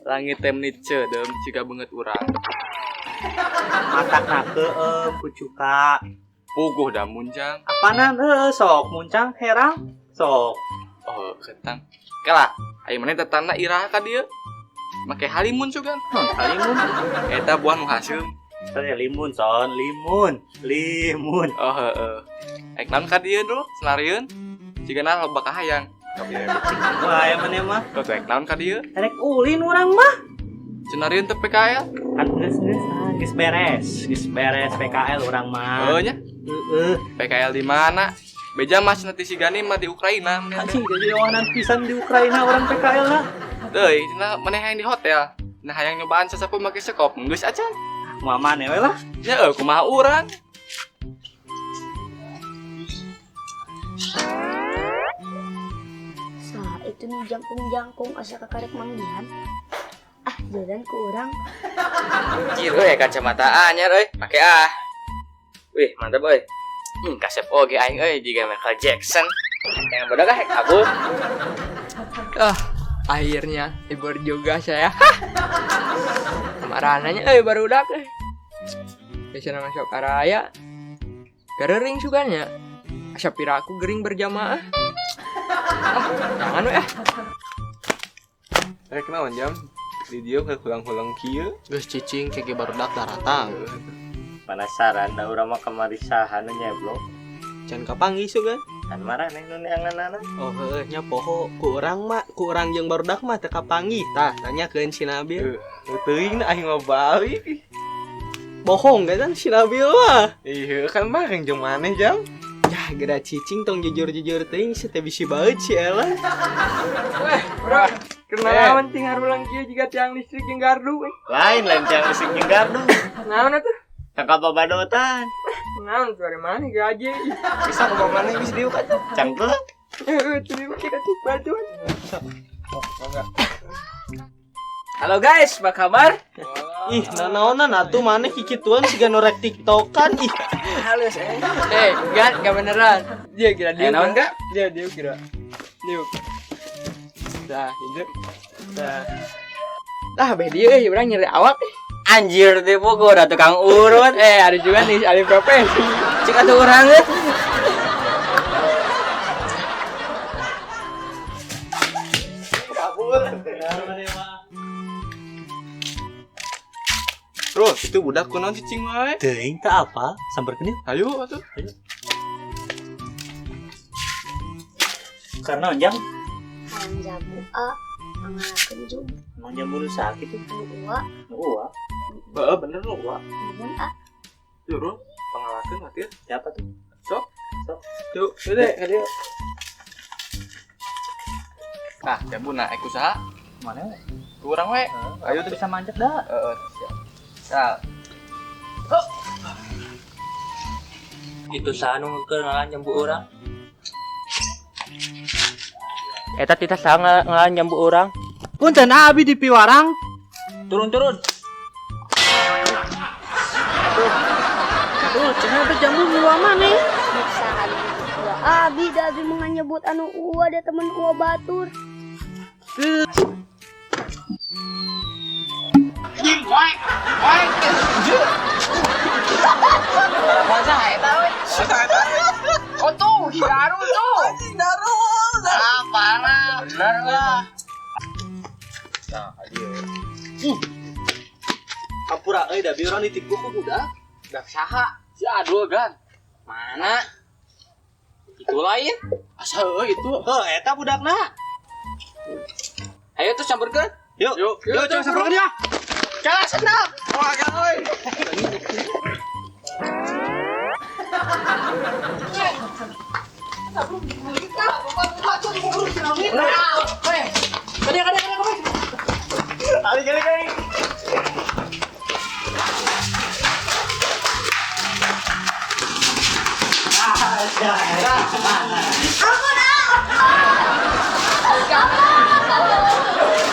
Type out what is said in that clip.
Langit teh meni ceudeum siga beungeut urang. Matakna keueum ku cuka. Puguh da muncang. Apanan heueuh sok muncang herang sok. Oh, kentang. Kala, aya maneh datangna iraha ka dieu? Make halimun sugan. Halimun. Eta buah nu haseum. Teh limun son, limun, limun. Oh heeh. Ek naon ka dieu dulu, senarieun. Cigana loba kahayang. Wah, aya maneh mah. Tuh ek naon ka dieu? Rek ulin urang mah. Senarieun teu PKL. Kan geus geus ah, geus beres PKL urang mah. Heuh nya. Heeh. PKL di mana? Beja mas nanti si Gani mah di Ukraina. Anjing jadi wawanan pisan di Ukraina orang PKL lah. Deui, cenah maneh hayang di hotel. Nah hayang nyobaan sasapu make sekop, geus acan. Kumaha maneh we lah. Ya eueuh kumaha urang. Saha itu nu jangkung-jangkung asa kakarek manggihan. Ah, jalan ku urang. Anjir euy kacamata anyar euy, make ah. Wih, mantap euy. Kasep oge aing euy jiga Michael Jackson. Yang bodoh kah kabur. Ah, akhirnya libur juga saya. Kemarananya baru udah euy. Biasa masuk araya. Garering suganya. Asa piraku gering berjamaah. Ah, jangan we ah. Rek naon jam? Di dieu keur hulang-hulang kieu. Geus cicing kege barudak daratang. Penasaran da urang mah kamari saha nu nyeblok. Can kapanggih sugan. Kan maraneh nu neanganana. Oh heueuh nya poho ku urang mah ku urang jeung barudak mah teu kapanggih. Tah tanyakeun si Nabil. Heuh, teuing na aing mah balik. Bohong kan si Nabil mah. Iya kan bareng jeung maneh jam. Yah geura cicing tong jujur-jujur teuing si teh bisi baeut si Ella. Weh, bro. Kenalan ting harulang kieu jiga tiang listrik jeung gardu euy. Lain lain tiang listrik jeung gardu. Naon atuh? Tangkap babadotan. Naon tuh ari maneh gaje. Bisa ke maneh geus diuk atuh. Cangkel. Heeh, terima kasih bantuan. Halo guys, apa kabar? Ih, nanaonan atuh maneh kikituan siga nu rek TikTokan ih. Halus eh. Eh, enggak beneran. Dia kira dia. Naon enggak? Dia dia kira. Dia. Dah, itu. Dah. Ah, bedi euy, urang nyeri awak. Anjir teh Bogor da tukang urut. Eh, ada juga nih ahli profesi. Cik atuh urang euy. Bro, itu budak kunaon cicing wae. Teuing teh apa? Samperkeun yuk. Ayo atuh. Karena jam Hayang jamu a, pangalakeun jum. emang jambu nu sakit tuh. Nu ua, Nu ua. Heeh, bener lu, Wak. nuhun a. Yuk, bro. Pangalakeun atuh. Siapa tuh? Sok. Sok. Yuk, udah, ka dieu. Nah, jambuna ek usaha. Mana we? Ku urang we. Ayo tuh bisa manjat dah. Heeh, siap. Nah, Itu saha nu ngeukeun jambu urang? Eta tita saha ngalan jambu urang? Punten abi di piwarang. Turun-turun. Tuh, cenah teh jambu miwa maneh. Saha nu nyebut ua abi da abi mah nyebut anu ua da temen ua batur. Oh tuh, si Darul tuh. Anjing Darul. Ah, parah. Bener lah. nah, ieu. Hampura euy da bi urang ditipu ku budak. Dak saha? Si Adul gan. Mana? Itu lain. Asa eueuh itu. Heuh, eta budakna. Ayo tuh samperkeun. Yuk, Yuk, yuk, coba samperkeun ya. Kalah senap. Wah, euy. Kali kali kali. Ampun ah. Ampun.